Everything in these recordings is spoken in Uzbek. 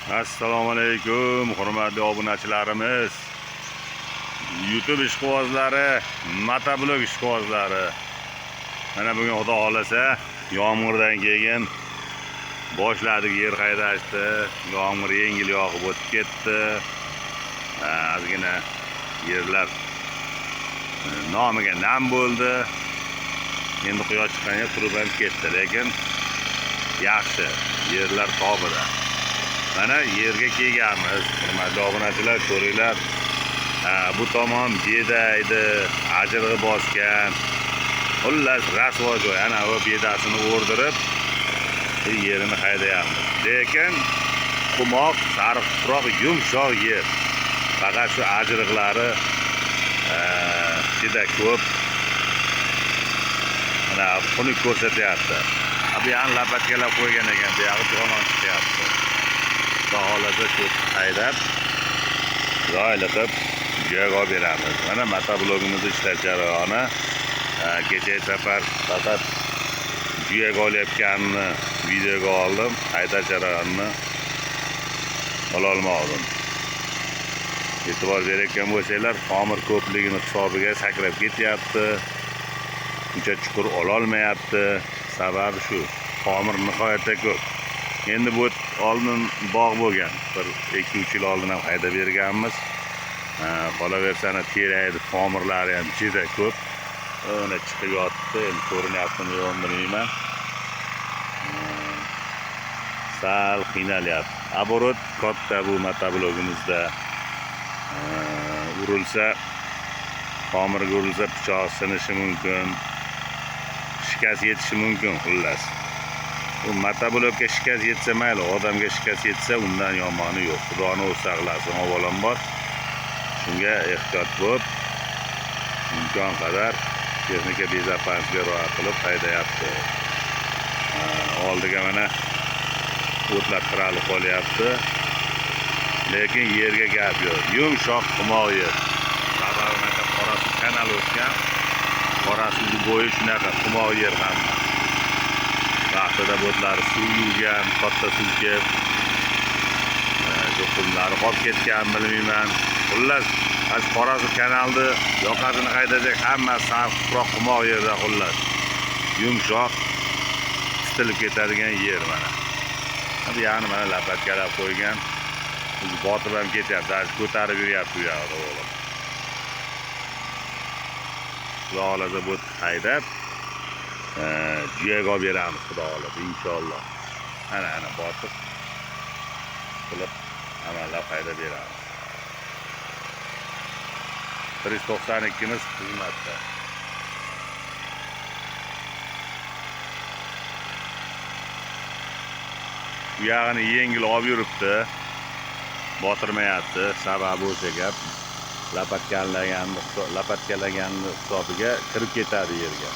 Assalomu alaykum hurmatli obunachilarimiz. YouTube ishqibozlari, motoblog ishqibozlari. Mana bugun Xudo xolasa yomg'irdan keyin boshladik yer haydashni. Yomg'ir yengil yog'ib o'tib ketdi. Ozgina yerlar nomiga nam bo'ldi. Endi quyosh chiqqanga qurib ham ketdi, lekin yaxshi yerlar tobida. Mana yerga kelganmiz, hurmatli obunachilar, ko'ringlar. Bu tomon bedaydi, ajrig'i bosgan. Xullas, rasvo joy. Ana bu bedasini o'rdirib, yerini haydayapmiz. Lekin qumoq, sariq tuproq, yumshoq yer. Faqat shu ajriqlari juda ko'p. Mana xunuk ko'rsatyapti. Bu yog'ini lapatkalab qo'ygan ekan, bu yog'i jonon chiqyapti. Xudo xohlasa shu haydab, joyli qilib joyga olib beramiz. Mana motoblogimizni ishlash jarayoni. Kecha safar faqat joyga olayotganini videoga oldim, haydash jarayonini ola olmadim. E'tibor berayotgan bo'lsanglar, xomir ko'pligini hisobiga sakrab ketyapti. Uncha chuqur ola olmayapti. Sababi shu, xomir nihoyatda ko'p. Endi bu oldin bog' bo'lgan. Bir 2-3 yil oldin ham haydab berganmiz. Qolaversa teraydi, tomirlari ham juda ko'p. Ona chiqib yotdi, endi ko'rinyaptimi yo'qmi bilmayman. Sal qiynalyapti. Aborot katta bu motoblogimizda. Urilsa, tomirga urilsa pichoq sinishi mumkin. Shikast yetishi mumkin xullas. Bu motoblokka shikast yetsa mayli, odamga shikast yetsa undan yomoni yo'q. Xudoni o'zi saqlasin, avvalambor. Shunga ehtiyot bo'lib, imkon qadar texnika bezopaslikka rioya qilib haydayapti. Oldiga mana o'tlar tiralib qolyapti. Lekin yerga gap yo'q. Yumshoq qumoq yer. Sababi mana Qorasuv kanali o'tgan. Qorasuv bo'yi shunaqa qumoq yer hamma. Vaqtida bo'tlari suv yuvgan, katta suv kelib, shu qumlari qolib ketgan, bilmayman. Xullas, shu Qorasuv kanalni yoqasini haydajak hammasi sariq tuproq qumoq yerda xullas. Yumshoq titilib ketadigan yer mana. Bu yog'ini mana lapatkalab qo'ygan. O'zi botib ham ketyapti, hali ko'tarib yuryapti u yog'ida o'g'lim. Xudo xohlasa bu haydab joyga olib beramiz, Xudo xohlasa inshaalloh. Ana botib qilib amallab haydab beramiz. 192imiz xizmatda. Bu yog'ini yengil olib yuribdi. Botirmayapti. Sababi o'sha gap. Lapatkalaganni hisobiga kirib ketadi yerga.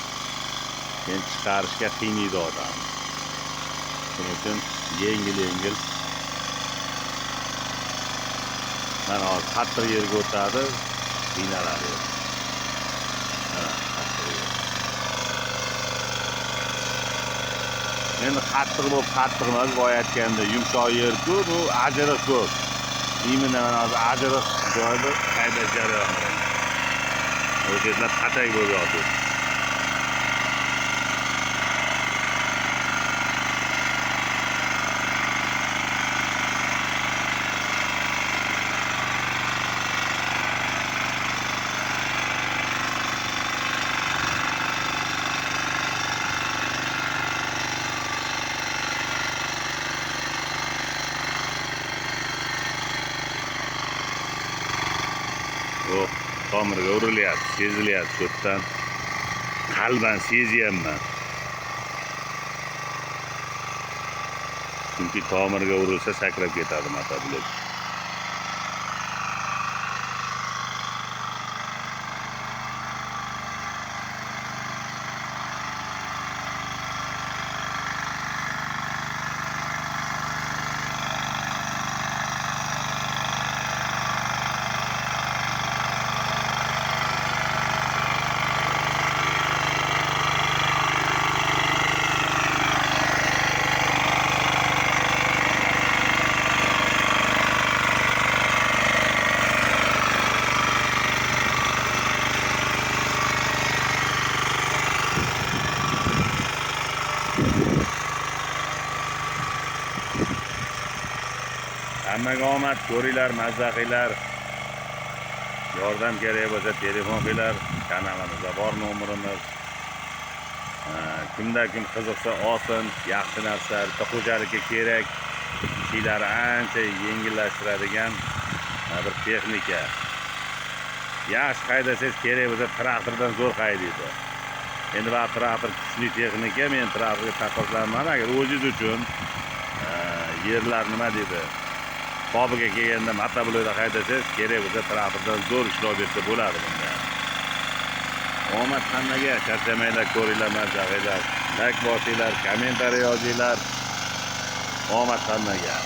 Keyin chiqarishga qiynaydi odam. Shuning uchun yengil-yengil mana hozir qattiq yerga o'tadi, qiynaladi. Mana qattiq yer. Endi qattiq bo'lib qattiq emas, boya aytganda yumshoq yer-ku, bu ajriq ko'p. Именно mana hozir ajriq joyda haydash jarayoni. O'sha yerlar qatak bo'lib yotdi. Tomirga urilyapti, sezilyapti shu yerdan. Qalban sezyapman. Chunki tomirga urilsa sakrab ketadi motoblok. Hammaga omad, ko'ringlar, mazza qilinglar. Yordam kerak bo'lsa telefon qilinglar. Kanalimizda bor nomerimiz. Kimda kim qiziqsa olsin, yaxshi narsa, bitta xo'jalikka kerak. Ishlarni ancha yengillashtiradigan bir texnika. Yaxshi haydasangiz kerak bo'lsa traktordan zo'r haydaydi. Endi bu traktor kuchli texnika, men traktorga taqqoslanman. Agar o'zingiz uchun yerlar nima deydi, tobiga kelganda motoblokda haydasangiz kerak bo'lsa traktordan zo'r ishlov bersa bo'ladi bunda. Omad hammaga, charchamanglar, ko'ringlar, mazza qilinglar. Layk bosinglar, kommentariy yozinglar. Omad hammaga.